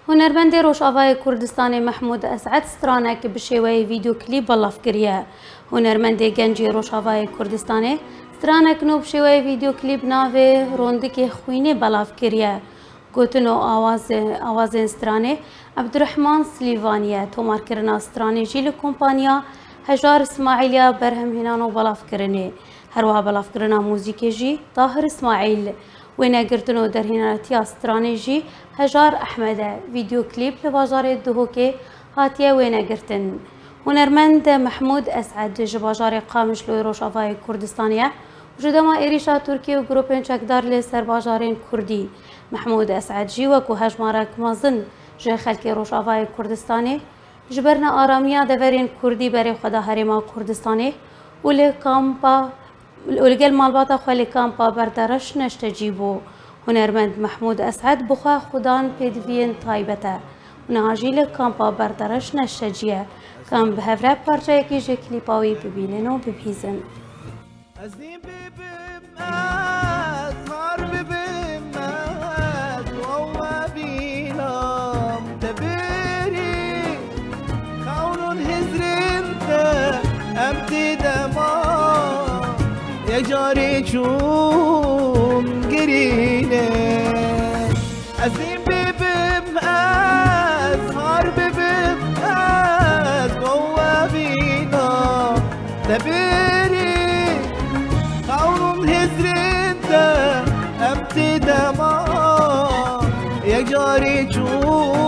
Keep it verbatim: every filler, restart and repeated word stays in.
Hunermendê Rojavayê Kurdistanê Mehmûd Esed stranek bi şêweyê vîdeoklîp belav kiriye. Hunermendê gencî Rojavayê Kurdistanê stranek nû bi şêweyê vîdeoklîp navê Rondikê Xwînê belav kiriye. Gotin û awazê-, awazên stranê Ebdurehman Silîvanî ye. Tomarkirina stranê jî li kompanya Hejar Îsmaîl ya berhemhênan û belavkirinê. Her wiha belavkirina muzîkê jî Tahir Îsmaîl. Wênegirtin û derhênertiya stranê jî Hejar Ehmed e. Vîdeoklîp li bajarê Duhokê hatiye wênegirtin. Hunermend Mehmûd Esed ji bajarê Qamişloyê Rojavayê Kurdistanê ye û ji dema êrîşa Tirkiye û grûpên çekdar li ser bajarên Kurdî. Mehmûd Esed jî wekû hejmarek mezin ji xelkê Rojavayê Kurdistanê ji ber nearamiya deverên Kurdî berê xwe da Herêma Kurdistanê û li kampa û li gel malbata xwe li kampa Berdereş neştecî bû. Hunermend Mehmûd Esed bi xwe xudan pêdiviyên taybet e û niha jî li kampa Berdereş neştecî ye. Ka em bi hev re parçeyekî ji klîpa wî bibînin û bibihîzin. Ez nî bibim, ez har bibim, ez wewe bînam te birî. Xewnûn hizrin te em tê dema yek carê çûn girîne. Ez nî bibim, ez har bibim, ez bo we bîna te birî. Xewnûn hizrin te em tê dema yek carê çûn